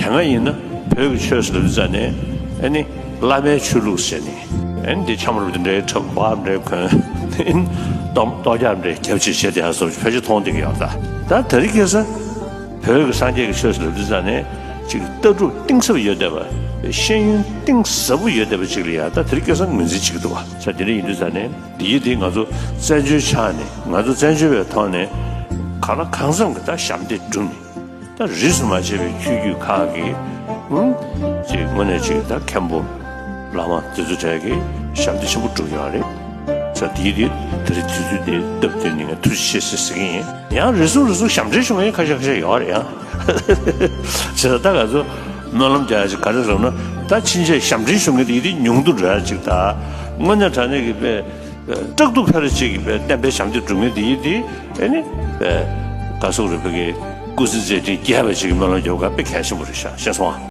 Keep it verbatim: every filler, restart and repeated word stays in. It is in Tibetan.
དེ་སྔ་ཡིན་ན་བོད་ཀྱི་ཆོས་སུ་ལབ་དུས་ཙ་ནས་ཨ་ནི་བླ་མའི་ཆོས་ལུགས་ཟེར་ནས་ཨ་ནི་འདི་ཆམ་རུབ་འདི་འདྲའི་ཁྲག་འབག་འདྲའི་གོན། ཨ་ནི་ལྟོ་ལྟོ་རྒྱག་འདྲའི་རྒྱབ་ཅིག་བྱེད་དེ་ཡ་སོགས་ཕལ་ཆེར་མཐོང་བསྡད་ཀྱི་ཡོད་ད། ད་དེ་རིང་ཁ་སང་བོད་ཀྱི་སངས་རྒྱས་ཀྱི་ཆོས་སུ་ལབ་དུས་ཙ་ནས་ཅིག་ལྟ་གྲུབ་གཏིང་ཟབ་ཡོད་བསྡད་པ། ཤེས་ཡོན་གཏིང་ཟབ་པོ་ཡོད་བསྡད་པ་ཅིག་ལ་ཡ་ད་དེ་རིང་ཁ་སང་ངོས་འཛིན་བྱེད་ཀྱི་འདུག་བ། ས་དེ་འདྲ་ཡིན་དུས་ཙ་ནས་འདི་ཡི་འདི་ང་ཚོ་བཙན་བྱོལ་ཆགས་ནས་ང་ཚོ་བཙན་བྱོལ་བའི་ཐོག་ནས་གང་ལ་གང་འཚམ་གྱི་ད་ཞབས་འདེགས་བསྒྲུབས་ནས། ད་རིས་སུ་མ་ཆད་པའི་ཆོས་བརྒྱུད་ཁག་གི་ཨུམ། ཅིག་དངོས་གནས་ཅིག་ད་མཁན་པོ་བླ་མ་དེ་ཚོ་གྲས་ཀྱི་ཞབས་འདེགས་ཆེན་པོ་བསྒྲུབས་ཡོད་རེད། ས་དེའི་དེ་དེ་རིང་དུས་ཚོད་དེ་སྟབས་བསྟུན་ནས་ངས་ཐུགས་རྗེ་ཆེ་ཟེར་ཟེར་གྱི་ཡིན། ཡང་རེ་ཟུང་རེ་ཟུང་ཞབས་འདྲེན་ཞུ་མཁན་ཁ་ཤས་ཁ་ཤས་ཡོད་རེད་ཡང་། བྱས་ཙང་ད་ང་ཚོ་སྨོན་ལམ་རྒྱག་ཡ་ཅིག་ག་རེ་རེད་ཟེར་ན། ད་ཕྱིན་ཆད་ཞབས་འདྲེན་ཞུ་མཁན་དེ་ཡི་དེ་ཉུང་དུ་འགྲོ་ཡ་ཅིག་ད། དངོས་གནས་དྲང་གནས་ཀྱི་དཔེ། སྐྲག་སྡུག་ཕེ་ར་ཅིག་གི་དཔེ་བསྟན་པའི་ཞབས་འདེགས་སྒྲུབ་མཁན་དེ་ཡི་དེ་ཨེ་ནི་དཔེ་ག་སོག་རེ་བོད་ཀྱི་སྐུ་ཚེ་མཛད་འཕྲིན་རྒྱས་པ་ཅིག་གི་སྨོན་ལམ་རྒྱབ་ག་དཔེ་གལ་ཆེན་པོ་རེད་ཤག་ཤེས་སོང་ཨ།